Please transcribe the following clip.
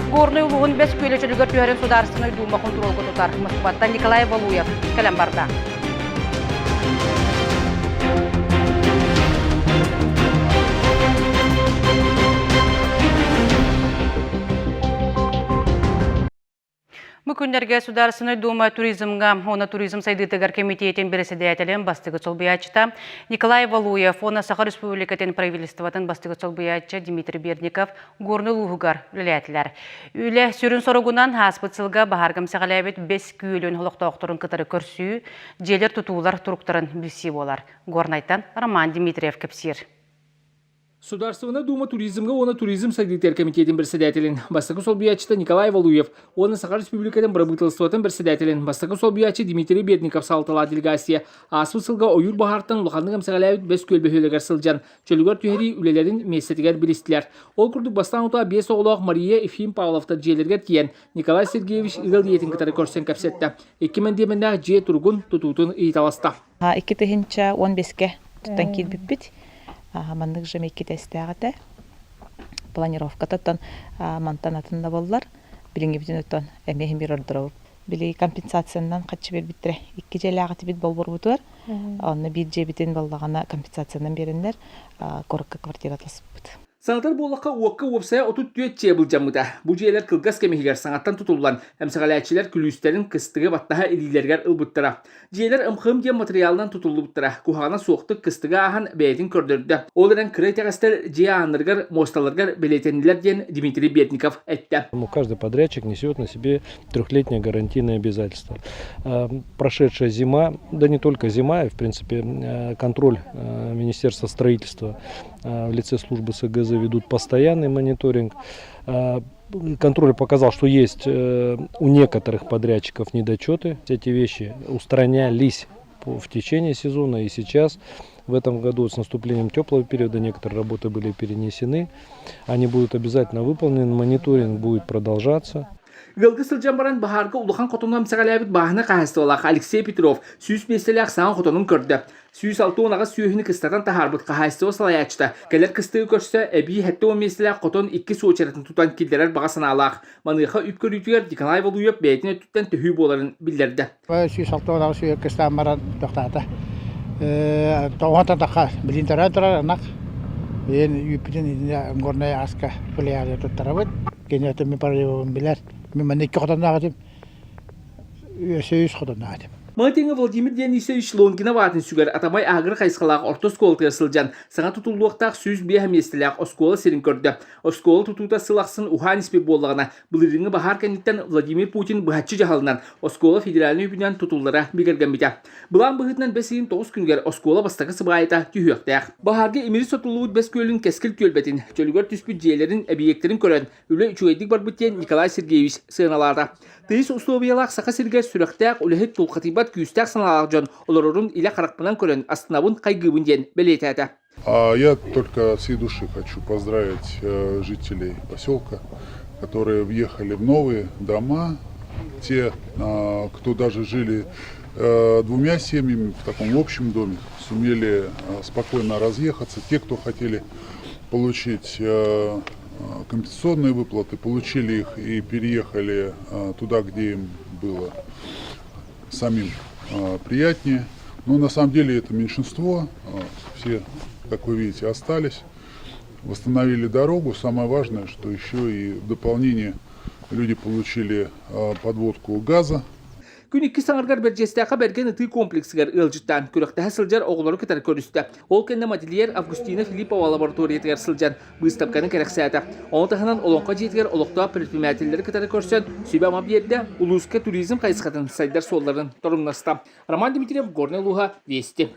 Горнай улууһун Бэс Күөлэ чөлүгэр түһэрин Судаарыстыбаннай Дуума хонтуруолга тутар. Москваттан Николай Валуев кэлэн барда. Бу күннэргэ Судаарыстыбаннай Дума туризмҥа уонна туризм сайдыытыгар кэмитиэтин бэрэссэдээтэлин бастакы солбуйааччыта Николай Валуев уонна Саха Республикатын правительствотын бастакы солбуйааччы Дмитрий Бердников Горнай улууһугар үлэлээтилэр. Үлэ сүрүн соругунан ааспыт сылга баһаарга эмсэҕэлээбит Бэс Күөлүн олохтоохторун кытары көрсүү, дьиэлэр тутуулар туруктарын билсии буолар. Горнайтан Роман Дмитриев кэпсиир. Судаарыстыбаннай Дума туризмҥа уонна туризм сайдыытыгар кэмитиэтин председателин бастакы солбуйааччыта Николай Валуев уонна Саха Республикатын бырабыыталыстыбатын председателин бастакы солбуйааччы Дмитрий Бердников салалталаах делегация ааспыт сылга ойуур баһаартан улаханнык эмсэҕэлээбит Бэс Күөл бөһүөлэгэр сылдьан чөлүгэр түһэрии үлэлэрин миэстэтигэр билистилэр. Ол курдук бастаан утаа биэс оҕолоох Мария Ефим Павловтар дьиэлэригэр тиийэн Николай Сергеевич ыал ийэтин кытары көрсөн кэпсэттэ. Икки мэндиэмэннээх дьиэ туругун, тутуутун ыйыталаста. 2015-кэ туттан киирбиппит. Маннык же иккитэ этэ. Планировкатыттан мантан атын да боллар. Билиҥҥибитин оттон эмиэ иһин биир ордоробут. Били компенсациянан хаччы биэрбиттэрэ. Икки дьиэлээх этибит болборбутугар. Онно биир дьиэбитин боллаҕына компенсациянан биэрэннэр куоракка квартира атыласпыт. Санатар буоллахха, уокка уопсайа 34 дьиэ былдьаммыта. Бу дьиэлэр кылгас кэм иһигэр саҥаттан тутуллан, эмсэҕэлээччилэр күлүүстэрин кыстыгы баттаһа илиилэригэр ылбыттара. Дьиэлэр МХМ диэн матырыйаалынан тутуллубуттара. Куһаҕана суохтук кыстыгы ааһан бэйэтин көрдөрдө. Ол эрэн кыра итэҕэстэр дьиэ ааннарыгар, муосталарыгар бэлиэтэннилэр диэн Дмитрий Бердников эттэ. Каждый подрядчик несет на себе трехлетнее гарантийное обязательство. Прошедшая зима, да не только зима, в принципе, контроль Министерства строительства в лице службы СГЗ ведут постоянный мониторинг. Контроль показал, что есть у некоторых подрядчиков недочеты. Эти вещи устранялись в течение сезона и сейчас. В этом году с наступлением теплого периода некоторые работы были перенесены. Они будут обязательно выполнены, мониторинг будет продолжаться. Ыалга сылдьан баран баһаарга улахан хотону эмсэҕэлээбит бааһына хаһаайыстыбалаах Алексей Петров 100 миэстэлээх саҥа хотонун көрдө. 168 сүөһүнү кыстатан таһаарбыт хаһаайыстыба салайааччыта кэлэр кыстыгы көрсө эбии 70 миэстэлээх хотон иккис уочаратын тутан киллэрэр баҕа санаалаах. Маныаха үп көрүүтүгэр Николай Валуев бэйэтин өттүттэн төһүү буоларын биллэрдэ. 168 сүөһү кыстаан баран тохтоото. Тоҕо тахха билин турар турар ынах. Биһин үүппүтүн горнай аска филиале туттарабыт. Кини мен параллелын билэр. Мен манна икки хотонноох этим. Өссө үс хотонноох этим. Мытыҥа Владимир Денисович Лонгинов аатын сүгэр Атамай Агро хайысхалаах орто оскуолатыгар сылдьан, саҥа тутуллуохтаах 105 миэстэлээх оскуола сирин көрдө. Оскуола тутуута сыл ахсын уһаан испит буоллаҕына, былырыыҥҥы баһаар кэнниттэн Владимир Путин быһаччы дьаһалынан оскуола федеральнай үбүнэн тутуллара бигэргэммитэ. Былаан быһыытынан бэс ыйын 9 күнүгэр оскуола бастакы сыбаайата түһүөхтээх. Баһаарга имири сотуллубут Бэс Күөлүн Кэскил түөлбэтин, чөлүгэр түспүт дьиэлэрин, эбийиэктэрин көрөн, Үлэ үчүгэйдик барбыт диэн Николай Сергеевич сыаналаата. Тыйыс услуобуйалаах Саха сиригэр сүрэхтээх, үлэһит, тулхатыйбат күүстээх санаалаах дьон олорорун илэ харахпынан көрөн астынабын, хайгыыбын диэн бэлиэтээтэ. А я только от всей души хочу поздравить жителей поселка, которые въехали в новые дома, те, кто даже жили двумя семьями в таком общем доме, сумели спокойно разъехаться. Те, кто хотели получить компенсационные выплаты, получили их и переехали туда, где им было самим приятнее. Но на самом деле это меньшинство, все, как вы видите, остались, восстановили дорогу. Самое важное, что еще и в дополнение люди получили подводку газа. Күн иккис аҥарыгар Бэрдьиэстээххэ Бэргэн ытыы комплексыгар ыалдьыттаан күрэхтэһэ сылдьар оҕолору кытары көрүстэ. Ол кэннэ модельер Августина Филиппова лабораториятыгар сылдьан быыстапканы кэрэхсээтэ. Ону таһынан Олоҥхо дьиэтигэр олохтоох предпринимателлэри кытары көрсөн сүбэ-ама биэрдэ, улууска туризм хайысхатын сайдар суолларын торумнаста. Роман Дмитриев, Горнай улууһа, Вести.